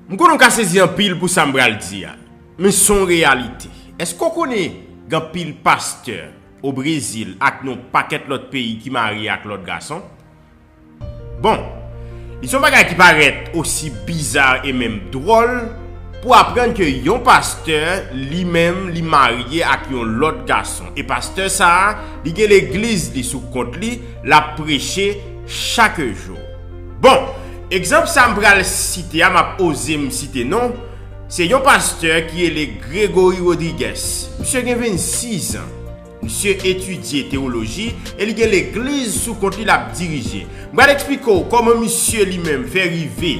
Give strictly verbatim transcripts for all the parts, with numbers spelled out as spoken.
M konnen w ka sezi anpil pou sa m pral di a, men s on reyalite. Èske w konnen gen anpil pastè o Brezil ak nan yon pakèt lòt peyi ki marye ak lòt gason? Bon, li s on bagay ki parèt osi biza e menm dwòl pou aprann ke yon pastè, li menm, li marye ak yon lòt gason. E pastè sa a, li gen legliz li sou kont li, l ap preche chak jou. Bon, egzanp sa m pral site a, m ap oze m site non, se yon pastè ki rele Gregory Rodriguez. Misye gen vennsis an. Misye etidye teyoloji e li gen legliz sou kont li l ap dirije. M pral eksplike w kòman misye li menm fè rive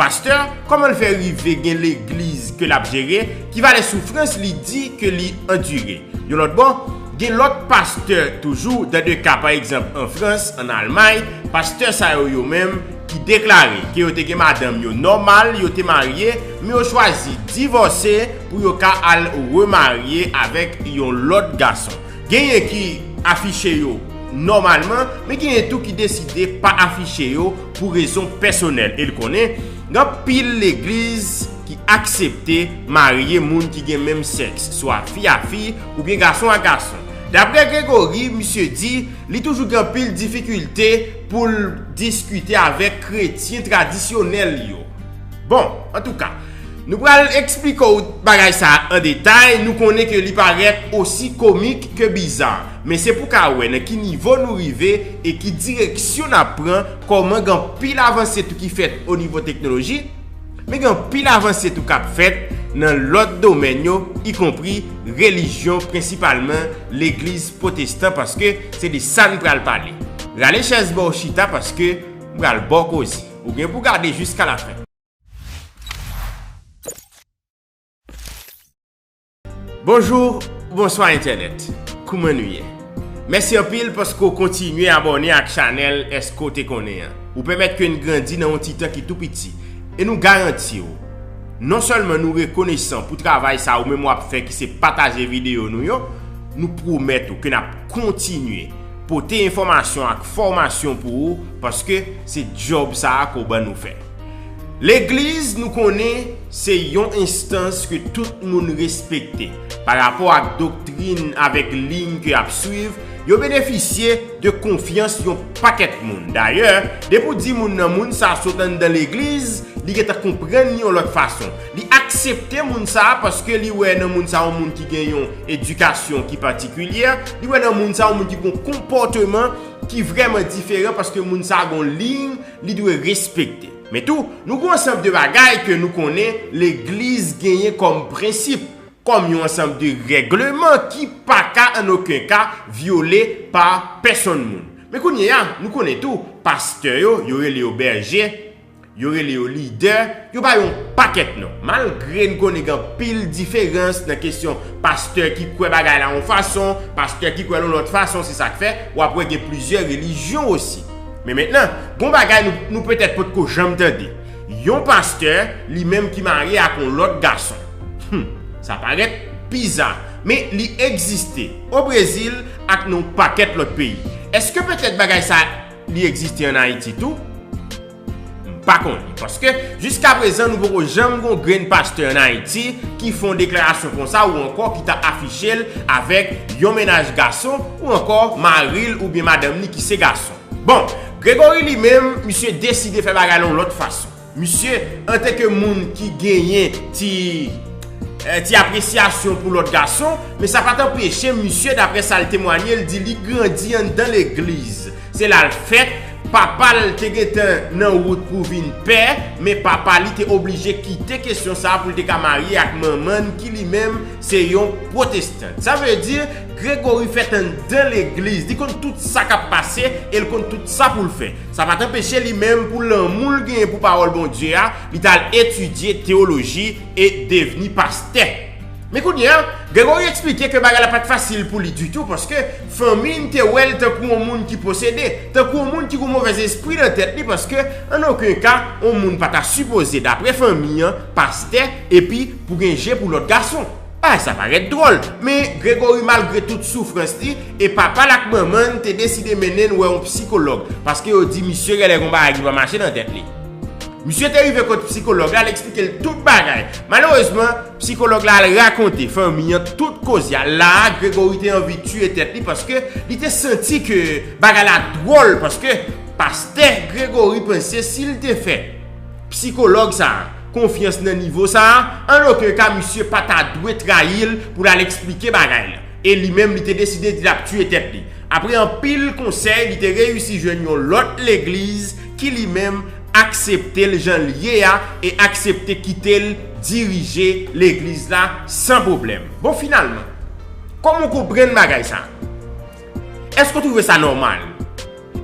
pastè, kòman l fè rive gen legliz ke l ap jere, ki valè soufrans li di ke li andire. Yon lòt bò, gen lòt pastè toujou, dan de ka pa egzanp an Frans, an Almay, pastè sa yo yo menm ki deklare ke yo te gen madanm yo nòmal, yo te marye, men yo chwazi divòse pou yo ka al remarye avèk yon lòt gason. Genyen ki afiche yo nòmalman, men genyen tou ki deside pa afiche yo pou rezon pèsonèl. E l konnen, gen anpil legliz ki aksepte marye moun ki gen menm sèks, swa fi a fi oubyen gason a gason. Daprè Gregory, misye di, li toujou gen anpil difikilte pou l diskite avèk kretyen tradisyonèl yo. Bon, antouka, nou pral eksplike w bagay sa a an detay, nou konnen ke li parèt osi komik ke biza. Men se pou w ka wè nan ki nivo nou rive e ki direksyon n ap pran, kòman gen anpil avanse tou ki fèt o nivo teknoloji, men gen anpil avanse tou k ap fèt nan lòt domèn yo, ikonpri relijyon, prensipalman legliz pwotestan, paske se de sa n pral pale. Rale chèz ba w chita, paske m pral ba w koze. Ou gen pou w gade jiska lafen. Bonjou, bonswa entènèt. Kouman nou ye? Mèsi anpil paske w kontinye abòne ak chanèl Èske w te konnen an. Ou pèmèt ke n grandi nan yon ti tan ki tou piti. E nou garanti w, non sèlman nou rekonesan pou travay sa ou menm w ap fè ki se pataje videyo nou yo, nou pwomèt ou ke n ap kontinye pote enfòmasyon ak fòmasyon pou ou, paske se djòb sa a ke w ban nou fè. Legliz, nou konnen, se yon enstans ke tout moun respekte. Pa rapò ak doktrin avèk liy ke y ap swiv, yo benefisye de konfyans yon pakèt moun. Dayè, depi w di moun nan moun sa a sot anndan legliz, li gentan konprann li yon lòt fason. Li aksepte moun sa a paske li wè nan moun sa a yon moun ki gen yon edikasyon ki patikilye, li wè nan moun sa a yon moun ki gen yon konpòteman ki vrèman diferan paske moun sa a gen yon liy li dwe respekte. Men tou, nou gen yon ansanm de bagay ke nou konnen legliz genyen kòm prensip, kòm yon ansanm de règleman ki pa ka an okenn ka vyole pa pèsonn moun. Men kounye a, nou konnen tou, pastè yo, yo rele yo bèje, yo rele yo lidè, yo ba yo yon pakèt non. Malgre n konnen gen anpil diferans nan kesyon pastè ki kwè bagay la yon fason, pastè ki kwè l yon lòt fason, se sa k fè w ap wè gen plizyè relijyon osi. Men mentnan, gon bagay nou, nou petèt potko janm tande. Yon pastè, li menm ki marye ak yon lòt gason. Hum, sa parèt biza, men li egziste o Brezil ak nan yon pakèt lòt peyi. Èske petèt bagay sa li egziste ann Ayiti tou? M pa konnen, paske jiska prezan nou poko janm gon grenn pastè ann Ayiti ki fè yon deklarasyon konsa ou ankò ki ta afiche l avèk yon mennaj gason ou ankò mari l oubyen madanm li ki se gason. Bon, Gregory li menm, misye deside fè bagay la yon lòt fason. Misye, antanke moun ki genyen ti, eh, ti apresyasyon pou lòt gason, men sa pa t anpeche misye, daprè sa l temwanye, l di li grandi anndan legliz. Se la l fèt, papa l te gentan nan wout pou vin pè, men papa li te oblije kite kesyon sa a pou l te ka marye ak manman l ki li menm se yon pwotestan. Sa vle di, Gregory fèt anndan legliz, li konn tout sa k ap pase e l konn tout sa pou l fè. Sa pa t anpeche li menm pou lanmou l genyen pou pawòl Bondye a, li t al etidye teyoloji e devni pastè. Men kounye a, Gregory eksplike ke bagay la pa t fasil pou li ditou, paske fanmi n te wè l tankou yon moun ki posede, tankou yon moun ki gen yon movèzespri nan tèt li, paske an okenn ka, yon moun pa ta sipoze, daprè fanmi an, pastè, epi pou gen je pou lòt gason. Bagay sa parèt dwòl, men Gregory, malgre tout soufrans li, e papa l ak manman l te deside mennen l wè yon sikològ, paske yo di misye genlè gen yon bagay ki pa mache nan tèt li. Misye te rive kot sikològ la, l eksplike l tout bagay. Malerezman, sikològ la al rakonte fanmi an tout koze a. La a, Gregory te anvi tiye tèt li paske li te santi ke bagay la dwòl, paske pastè Gregory panse si l te fè sikològ sa a konfyans nan nivo sa a, an okenn ka, misye pa ta dwe trayi l pou l al eksplike bagay la. E li menm, li te deside di l ap tiye tèt li. Apre anpil konsèy, li te reyisi jwenn yon lòt legliz ki li menm aksepte l jan l ye a e aksepte kite l dirije legliz la san pwoblèm. Bon, finalman, kòman w konprann bagay sa? Èske w twouve sa nòmal?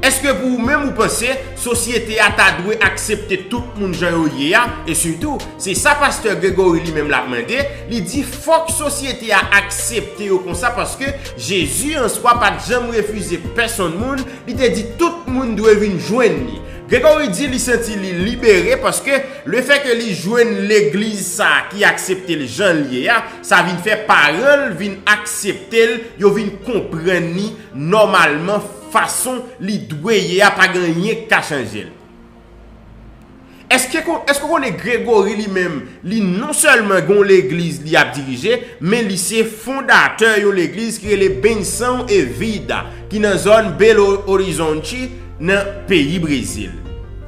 Èske pou ou menm ou panse sosyete a ta dwe aksepte tout moun jan yo ye a? E sitou, se sa pastè Gregory li menm l ap mande, li di fòk sosyete a aksepte yo konsa paske Jezi an swa pa t janm refize pèsonn moun, li te di tout moun dwe vin jwenn li. Gregory di li santi li libere paske lefètke li jwenn legliz sa a ki aksepte l jan l ye a, sa vin fè paran l vin aksepte l, yo vin konprann li nòmalman fason li dwe ye a, pa gen anyen k ka chanje l. Èske, èske w konnen Gregory li menm, li non sèlman gen yon legliz li ap dirije, men li se fondatè yon legliz ki rele Benção e Vida, ki nan zòn Belo Horizonte, nan peyi Brezil.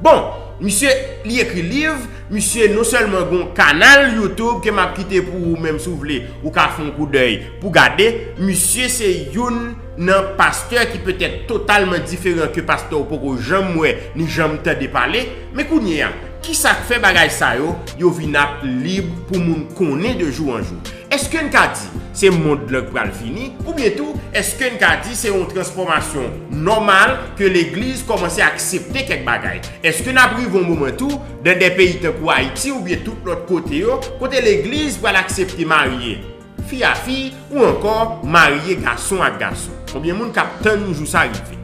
Bon, misye, li ekri liv, misye non sèlman gen yon kanal YouTube ke m ap kite pou ou menm si w vle, ou ka fè yon koudèy pou gade. Misye se youn nan pastè ki petèt totalman diferan ke pastè w poko janm wè ni janm tande pale. Men kounye a, kisa k fè bagay sa yo, yo vin ap lib pou moun konnen de jou an jou? Èske n ka di se mond lan k pral fini? Oubyen tou, èske n ka di se yon transfòmasyon nòmal ke legliz kòmanse aksepte kèk bagay? Èske n ap rive yon moman tou, nan de peyi tankou Ayiti oubyen tout lòt kote yo, kote legliz pral aksepte marye fi a fi ou ankò marye gason ak gason? Konbyen moun k ap tann jou sa rive?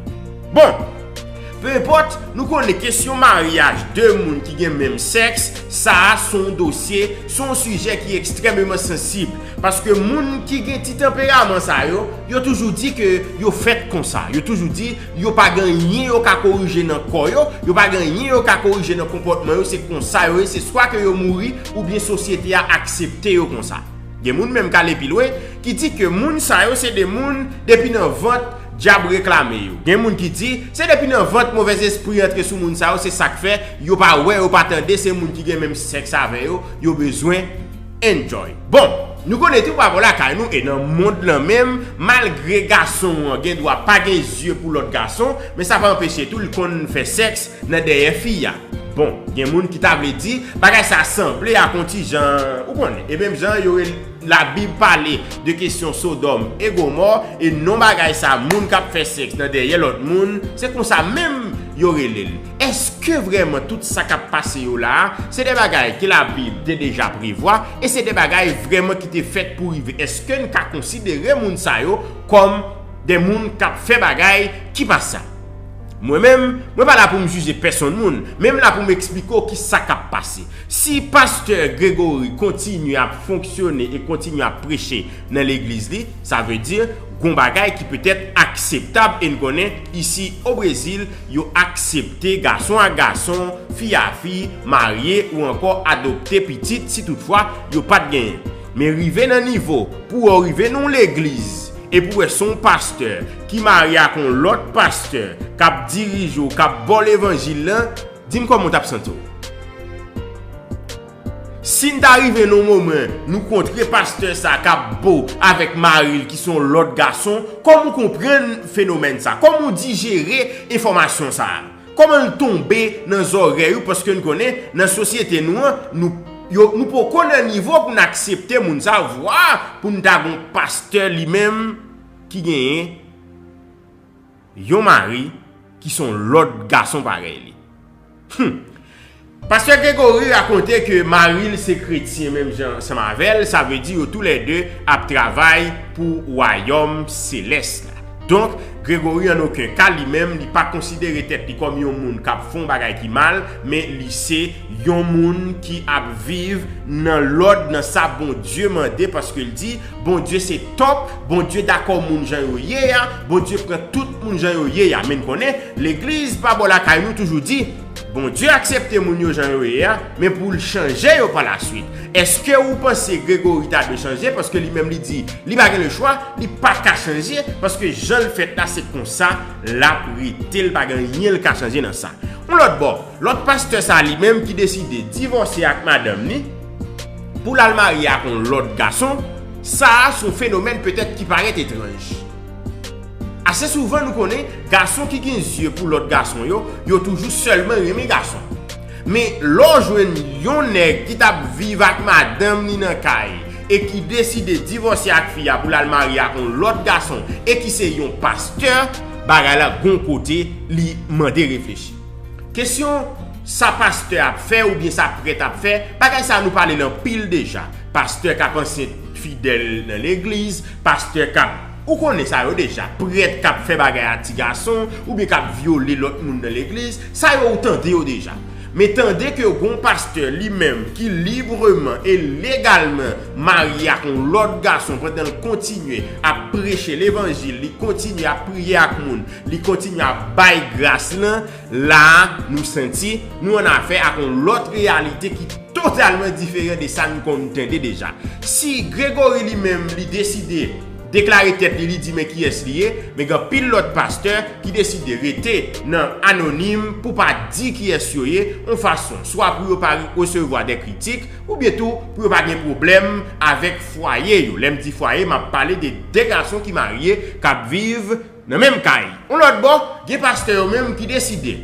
Bon, pe enpòt, nou konnen kesyon maryaj de moun ki gen menm sèks, sa a se yon dosye, se yon sijè ki ekstrèmeman sansib. Paske moun ki gen ti tanperaman sa yo, yo toujou di ke yo fèt konsa. Yo toujou di yo pa gen anyen yo ka korije nan kò yo, yo pa gen anyen yo ka korije nan konpòtman yo, se konsa yo ye, se swa ke yo mouri, oubyen sosyete a aksepte yo konsa. Gen moun menm k ale pi lwen, ki di ke moun sa yo se de moun depi nan vant dyab reklame yo. Gen moun ki di se depi nan vant movèzespri antre sou moun sa yo, se sa k fè yo pa wè, yo pa tande, se moun ki gen menm sèks avè yo, yo bezwen enjoy. Bon, nou konnen tou pa bò lakay nou e nan mond lan menm, malgre gason an gen dwa pa gen zye pou lòt gason, men sa pa anpeche tou l konn fè sèks nan dèyè fi a. Bon, gen moun ki ta vle di bagay sa sanble ak yon ti jan, ou konnen, e menm jan yo rele Labib pale de kesyon Sodòm e Gomò, e non bagay sa, moun k ap fè sèks nan dèyè lòt moun, se konsa menm yo rele l. Èske vrèman tout sa k ap pase yo la a, se de bagay ke Labib te deja prevwa, e se de bagay vrèman ki te fèt pou rive? Èske n ka konsidere moun sa yo kòm de moun k ap fè bagay ki pa sa? Mwen menm, mwen pa la pou m jije pèsonn moun, men m la pou m eksplike w kisa k ap pase. Si pastè Gregory kontinye ap fonksyone e kontinye ap preche nan legliz li, sa vle di gon bagay ki petèt akseptab, e n konnen isi o Brezil, yo aksepte gason ak gason, fi a fi, marye ou ankò adopte pitit si toutfwa yo pa t genyen. Men rive nan nivo pou w rive nan yon legliz, epi w wè se yon pastè ki marye ak yon lòt pastè k ap dirije w, k ap ba w levanjil lan, di m kòman w t ap santi w? Si n ta rive nan yon moman, nou kontre pastè sa k ap bo avèk mari l ki se yon lòt gason, kòman w konprann fenomèn sa? Kòman w dijere enfòmasyon sa a? Kòman l tonbe nan zòrèy ou? Paske n konnen, nan sosyete nou an, nou, yo, nou poko nan nivo pou n aksepte moun sa a, vwa pou n ta gon pastè li menm ki genyen yon mari ki se yon lòt gason parèy li. Hmm. Pastè Gregory rakonte ke mari l se kretyen menm jan ansanm avè l, sa vle di yo toulède ap travay pou wayòm selès la. Donk, Gregory an okenn ka li menm, li pa konsidere tèt li kòm yon moun k ap fè yon bagay ki mal, men li se yon moun ki ap viv nan lòd, nan sa Bondye mande, paske l di Bondye se top, Bondye dakò moun jan yo ye a, Bondye pran tout moun jan yo ye a. Men n konnen, legliz pa bò lakay nou toujou di, Bondye aksepte moun yo jan yo ye a, men pou l chanje yo pa laswit. Èske ou panse Gregory ta dwe chanje? Paske li menm li di li pa gen lechwa, li pa ka chanje, paske jan l fèt la se konsa l ap rete, l pa gen anyen l ka chanje nan sa. Yon lòt bò, lòt pastè sa li menm ki deside divòse ak madanm li pou l al marye ak yon lòt gason, sa a se yon fenomèn petèt ki parèt etranj. Ase souvan nou konnen gason ki gen zye pou lòt gason yo, yo toujou sèlman renmen gason. Men lè w jwenn yon nèg ki t ap viv ak madanm li nan kay e ki deside divòse ak fi a pou l al marye ak yon lòt gason e ki se yon pastè, bagay la gon kote li mande reflechi. Kesyon sa pastè ap fè oubyen sa prèt ap fè, bagay sa nou pale l anpil deja. Pastè k ap ansent fidèl nan legliz, pastè k ap, ou konnen sa yo deja, prèt k ap fè bagay a ti gason, oubyen k ap vyole lòt moun nan legliz, sa yo ou tande yo deja. Men tande ke gon pastè li menm ki libreman e legalman marye ak yon lòt gason pandan l kontinye ap preche levanjil, li kontinye ap priye ak moun, li kontinye ap bay gras lan, la a nou santi nou annafè ak yon lòt reyalite ki totalman diferan de sa nou konn tande deja. Si Gregory li menm li deside deklare tèt li, li di men kiyès li ye, men gen anpil lòt pastè ki deside rete nan anonim pou pa di kiyès yo ye, yon fason swa pou yo pa resevwa de kritik, oubyen tou pou yo pa gen pwoblèm avèk fwaye yo. Lè m di fwaye, m ap pale de de gason ki marye, k ap viv nan menm kay. Yon lòt bò, gen pastè yo menm ki deside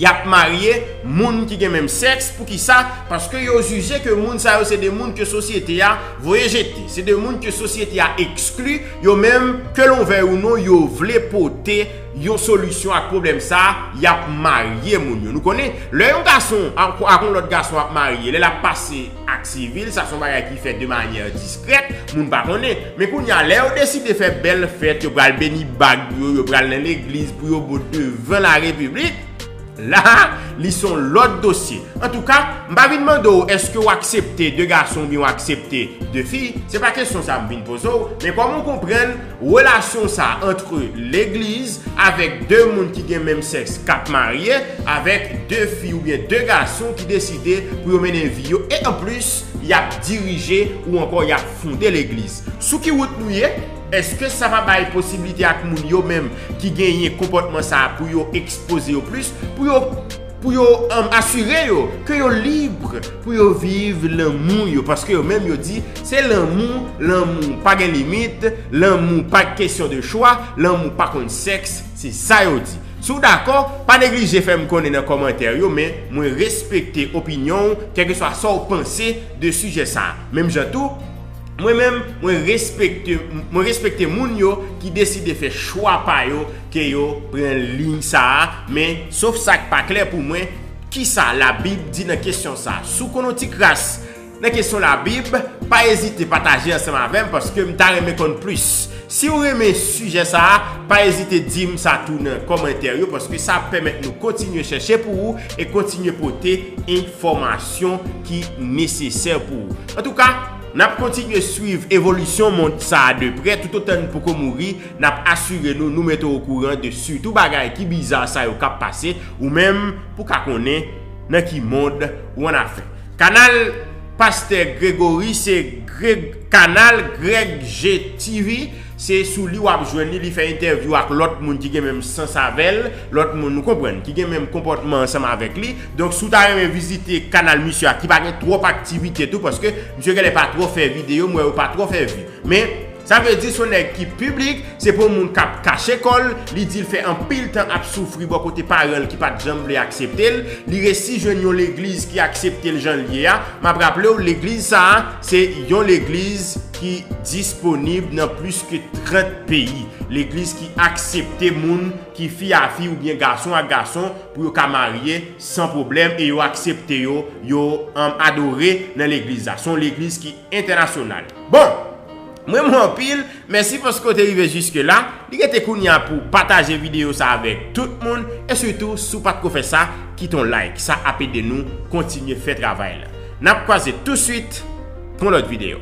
y ap marye moun ki gen menm sèks. Poukisa? Paske yo jije ke moun sa yo se de moun ke sosyete a voye jete, se de moun ke sosyete a ekskli. Yo menm, ke l on vèy ou non, yo vle pote yon solisyon ak pwoblèm sa a, y ap marye moun yo. Nou konnen, lè yon gason ak, ak yon lòt gason ap marye, lè l ap pase ak sivil, sa se yon bagay ki fèt de manyè diskrèt, moun pa konnen. Men kounye a, lè yo deside fè bèl fèt, yo pral beni bag yo, yo pral nan legliz pou yo bo devan larepiblik, la, li se yon lòt dosye. Antouka, m pa vin mande w èske w aksepte de gason oubyen w aksepte de fi, se pa kesyon sa m vin poze w, men kòman w konprann relasyon sa ant legliz avèk de moun ki gen menm sèks k ap marye, avèk de fi oubyen de gason ki deside pou yo mennen vi yo, e anplis, y ap dirije ou ankò y ap fonde legliz. Sou ki wout nou ye? Èske sa pa bay posiblite ak moun yo menm ki genyen konpòtman sa a pou yo ekspoze yo plis, pou yo, pou yo, um, asire yo ke yo lib pou yo viv lanmou yo? Paske yo menm yo di se lanmou, lanmou pa gen limit, lanmou pa kesyon de chwa, lanmou pa konn sèks, se sa yo di. Si w dakò, pa neglije fè m konnen nan kòmantè yo, men mwen respekte opinyon w, kèlkeswa sa w panse de sijè sa a. Menm jan tou, mwen menm, mwen respekte, mwen respekte moun yo ki deside fè chwa pa yo, ke yo pran liy sa a, men sof sa k pa klè pou mwen, kisa Labib di nan kesyon sa a? Si w konn yon ti kras nan kesyon Labib, pa ezite pataje ansanm avè m, paske m ta renmen konn plis. Si w renmen sijè sa a, pa ezite di m sa tou nan kòmantè yo, paske sa ap pèmèt nou kontinye chèche pou ou e kontinye pote enfòmasyon ki nesesè pou ou. Antouka, n ap kontinye swiv evolisyon mond sa a de prè, toutotan n poko mouri, n ap asire nou, nou mete w okouran de sitou bagay ki biza sa yo k ap pase, ou menm pou ka konnen nan ki mond ou annafè. Kanal Pastè Gregory se Greg, kanal Greg G T V, se sou li w ap jwenn li, li fè entèvyou ak lòt moun ki gen menm sans avè l, lòt moun, nou konprann, ki gen menm konpòtman ansanm avèk li. Donk, si w ta renmen vizite kanal misye a, ki pa gen twòp aktivite tou, paske misye genlè pa twò fè videyo, m wè yo pa twò fè vi. Men, sa vle di se yon nèg ki piblik, se pa yon moun k ap kache kò l, li di l fè anpil tan ap soufri bò kote paran l ki pa t janm vle aksepte l, li resi jwenn yon legliz ki aksepte l jan l ye a. M ap raple w, legliz sa a, se yon legliz ki disponib nan plis ke trant peyi. Legliz ki aksepte moun ki fi a fi oubyen gason a gason pou yo ka marye san pwoblèm e yo aksepte yo, yo, um, adore nan legliz la. Se yon legliz ki entènasyonal. Bon, m renmen w anpil, mèsi paske w te rive jiske la. Li rete kounye a pou w pataje videyo sa avèk tout moun, e sitou, si w pa t ko fè sa, kite yon like. Sa ap ede nou kontinye fè travay la. N ap kwaze touswit pou yon lòt videyo.